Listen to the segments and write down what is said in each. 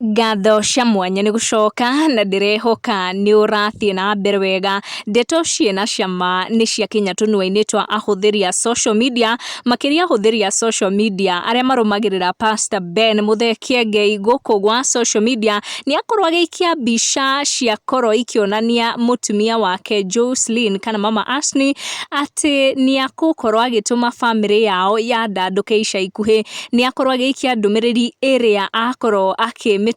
Ngatho cia mwanya nĩ gũcoka na ndĩrehoka nĩ ũrathiĩ na mbere wega. Ndeto ciĩna cama nĩ ciakinya tũnua-inĩ twa ahũthĩri a social media, makĩria ahũthĩri a social media arĩa marũmagĩrĩra Pastor Ben Mũthee Kĩengei gũkũ gwa social media. Nĩ akorwo agĩikia mbica ciakorwo ikĩonania mũtumia wake Jocelyn kana Mama Ashley atĩ nĩ agũkorwo agĩtũma bamĩrĩ yao yandandũke ica ikuhĩ. Nĩ akorwo agĩikia ndũmĩrĩri ĩrĩa akorwo akĩmĩtwarithia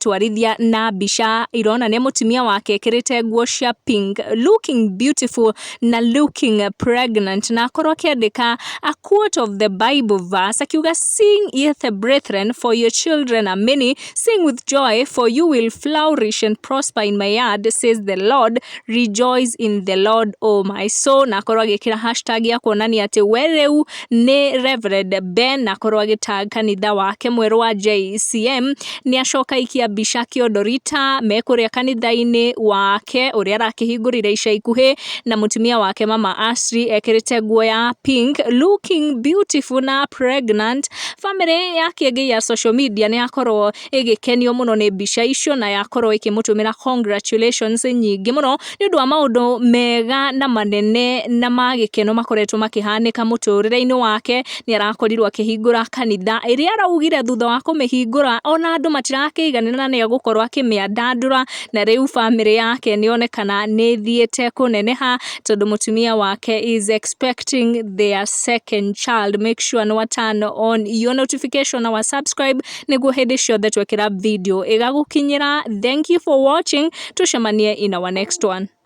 na mbica ironania mũtumia wake ekĩrĩte nguo cia pink, looking beautiful na looking pregnant, na akorwo akĩandĩka a quote of the Bible verse akiuga, "Sing ye the brethren, for your children are many. Sing with joy, for you will flourish and prosper in my yard, says the Lord. Rejoice in the Lord, O my soul." Na akorwo agĩkĩra hashtag ya kuonania atĩ we rĩu nĩ Reverend Ben, na akorwo agĩtag kanitha wake mwerũ wa JCM. Nĩ acoka aikia mbica kĩondorita me kũrĩa kanitha-inĩ wake ũrĩa arakĩhingũrire ica ikuhĩ na mũtumia wake Mama Ashley ekĩrĩte nguo ya pink, looking beautiful na pregnant. Bamĩrĩ ya Kĩengei ya social media nĩ yakorwo ĩgĩkenio mũno nĩ mbica icio na yakorwo ĩkĩmũtũmĩra congratulations nyingĩ mũno nĩ ũndũ wa maũndũ mega na manene na ma gĩkeno makoretwo makĩhanĩka mũtũrĩre-inĩ wake. Nĩ arakorirwo akĩhingũra kanitha ĩrĩa araugire thutha wa kũmĩhingũra ona andũ matirakĩiganĩra na nĩ egũkorwo akĩmĩandandũra, na rĩu bamĩrĩ yake nĩ onekana nĩ ĩthiĩte kũneneha tondũ mũtumia wake is expecting their second child. Make sure nĩ wa turn on your notification na wa subscribe nĩguo hĩndĩ ciothe twekĩra video ĩgagũkinyĩra. Thank you for watching, tũcemanie in our next one.